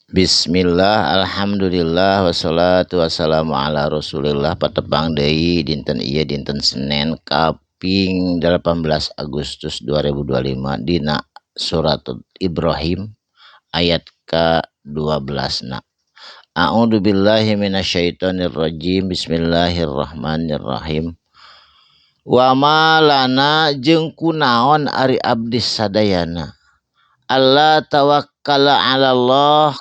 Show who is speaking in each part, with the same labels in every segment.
Speaker 1: Bismillah, alhamdulillah, wassalatu wassalamu ala rasulillah. Patepang deui dinten ieu, dinten Senin kaping 18 Agustus 2025, dina surat Ibrahim ayat ka-12 na. A'udzu billahi minasyaitonir rajim. Bismillahirrahmanirrahim. Wa ma lana, jeung kunaon ari abdi sadayana, alla tawakkala 'ala Allah,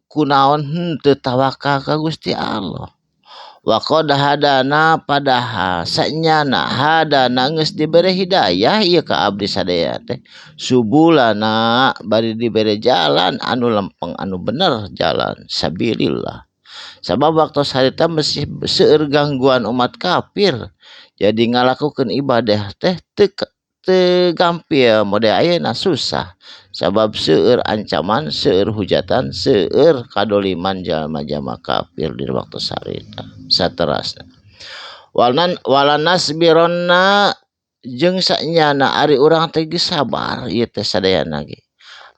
Speaker 1: kunaon henteu tawakal ka Gusti Allah, wa qad hadana, padahal sanyana hadana, geus dibere hidayah ieu ka abdi sadaya teh, subulana, bari dibere jalan anu lempeng, anu bener, jalan sabilillah. Sabab waktu harita masih seueur gangguan umat kafir, jadi ngalakukeun ibadah teh teu teu gampil mode ayeuna, susah, sabab seueur ancaman, seueur hujatan, seueur kadoliman jalma-jalma kafir di waktu harita. Saterasna, walan walanasbironna, jeung sanyana ari urang teh geus sabar ieu teh sadayana ge,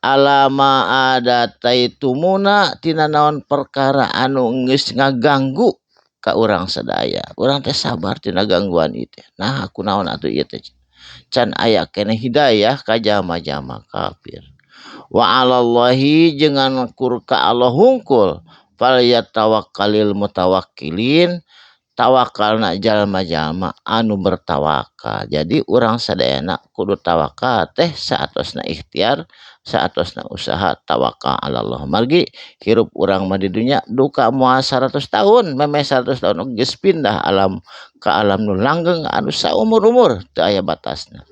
Speaker 1: ala ma adzaitumuna, tina naon perkara anu geus ngaganggu ka urang sadaya. Urang teh sabar tina gangguan ieu teh. Nah, kunaon atuh ieu teh can aya keneh hidayah ka jalma-jalma kafir? Wa 'alallahi, jeung ngan kur ka Allah hungkul, falyatawakkalil mutawakkilin, tawakalna jalma-jalma anu bertawakal. Jadi urang sadayana kudu tawakal teh saatosna ikhtiar, saatosna usaha, tawakal 'alallah. Margi hirup urang mah di dunya duka moal 100 tahun, memeh 100 tahun geus pindah alam ka alam nu langgeng, anu saumur-umur teu aya batasna.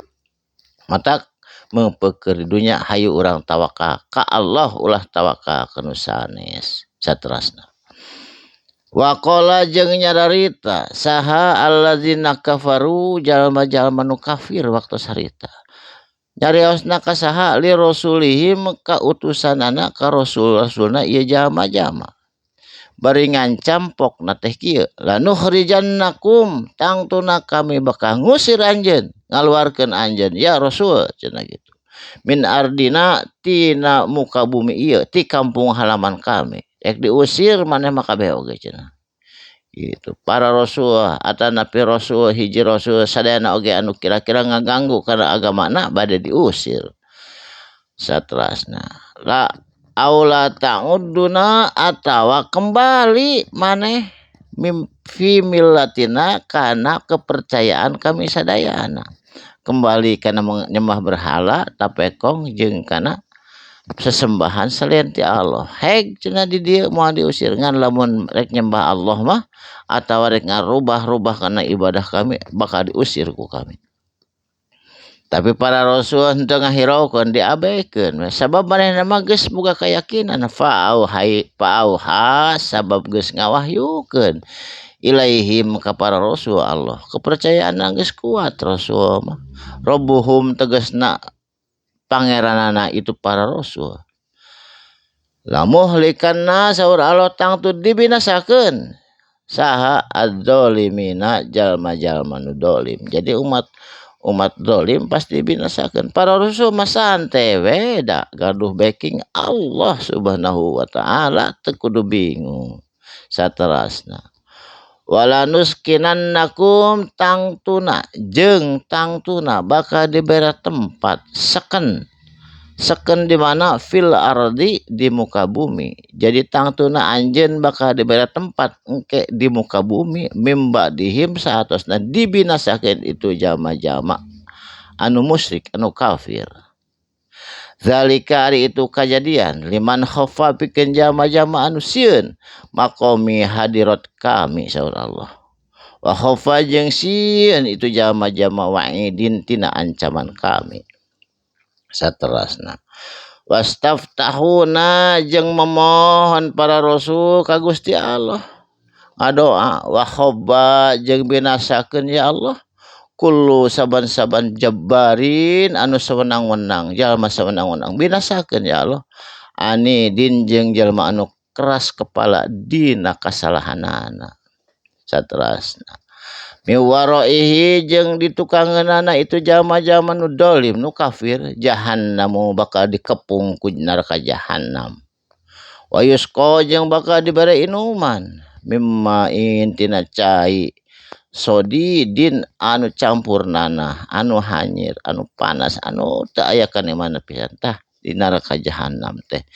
Speaker 1: Matak meungpeukeur di dunya, hayu urang tawakal ka Allah, ulah tawakal ka nu sanes. Saterasna, waqala, jeung nyararita saha, alladzina kafaru, jalma-jalma nu kafir waktu harita, nyariosna ka saha? Li rasulihim, ka utusanana, ka rasul-rasulna ieu jalma-jalma, bari ngancam. Pokna teh kieu, lanukhrijannakum, tangtuna kami bakal ngusir anjeun, ngaluarkeun anjeun ya rasul, cenah gitu, min ardina, tina muka bumi ieu, ti kampung halaman kami. Rek diusir maneh mah kabeh oge, cenah gitu. Para rasul atanapi rasul hiji, rasul sadayana oge anu kira-kira ngaganggu kana agamana bade diusir. Saterasna, la aula ta'udduna, atawa kembali maneh, fi millatina, kana kepercayaan kami sadayana, kembali kana menyembah berhala tapekong jeung kana sesembahan selain ti Allah. Heg cenah di dieu, moal diusir, ngan lamun rek nyembah Allah mah atawa rek ngarubah-rubah kana ibadah kami, bakal diusir ku kami. Tapi para rasul henteu ngahiraukeun, diabekeun, sabab manehna mah geus boga keyakinan. Fa'auhai fa'auha, sabab geus ngawahyukeun, ilaihim, ka para rasul Allah. Kepercayaan geus kuat rasul mah. Robbuhum, tegasna pangeranana itu para rasul. Lamuhlikanna, saur Allah, tangtu dibinasakeun saha, adz-dzalimina, jalma-jalma nu dolim. Jadi umat umat dolim pasti binasakeun. Para rasul mah santai we, da gaduh backing Allah Subhanahu wa Ta'ala, teu kudu bingung. Saterasna, walanuskinannakum, tangtuna jeung tangtuna bakal dibere tempat seken. Seken di mana? Fil ardi, di muka bumi. Jadi tangtuna anjeun bakal dibere tempat engke di muka bumi, mim ba'dihim, saatosna dibinasakeun itu jalma-jalma anu musyrik, anu kafir. Zalika, ari itu kajadian, liman khofa, pikeun jalma-jalma anu sieun, maqomi, hadirat kami, saur Allah, wa khofa, jeung sieun itu jalma-jalma, wa'idin, tina ancaman kami. Saterasna, wastaftahuna, jeung memohon para rasul ka Gusti Allah, ngadoa, wa khoba, jeung binasakeun ya Allah, kullu, saban-saban, jabbarin, anu sawenang-wenang, jalma sawenang-wenang binasakeun ya Allah, anidin, jeung jalma anu keras kepala dina kasalahanana. Saterasna, miwaraihi, jeung ditukangeunana itu jalma-jalma nu dolim, nu kafir, jahannamu, bakal dikepung ku neraka jahannam. Wa yusqa jeung bakal dibere inuman mimma tina cai sodidin anu campur nanah anu hanyir anu panas anu teu aya kanikmatna pisan. Tah di neraka jahanam teh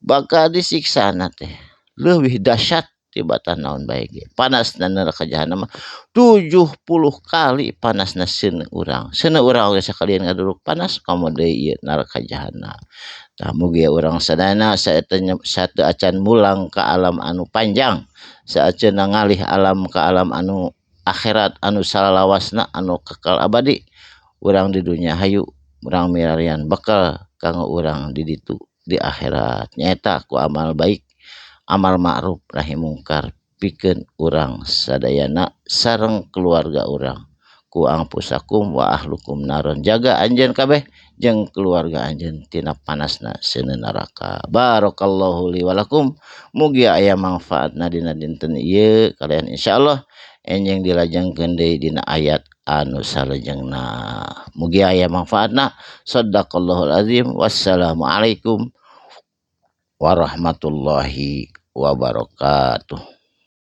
Speaker 1: bakal disiksana teh leuwih dahsyat tibatan naon bae ge. Panasna neraka jahanam 70 kali panasna seuneu urang. Seuneu urang oge sakalian ngaduruk panas komo deui ieu neraka jahanam. Tah mugi urang sadayana saateu acan mulang ka alam anu panjang, saaceunna ngalih alam ka alam anu akhirat anu salalawasna anu kekal abadi. Urang di dunya hayu urang milarian bekal kanggo urang di ditu di akhirat nyaeta ku amal baik, amal ma'ruf nahi mungkar pikeun urang sadayana sareng keluarga urang. Ku angpusakum wa ahlukum naron, jaga anjeun kabeh jeung keluarga anjeun tina panasna seuneu neraka. Barakallahu li wa lakum, mugi aya manfaatna dina dinten ieu kalian insyaallah enjing dilajengkeun deui dina ayat anu salajengna. Mugi aya manfaatna. Sadaqallahul azim. Wassalamualaikum warahmatullahi wabarakatuh.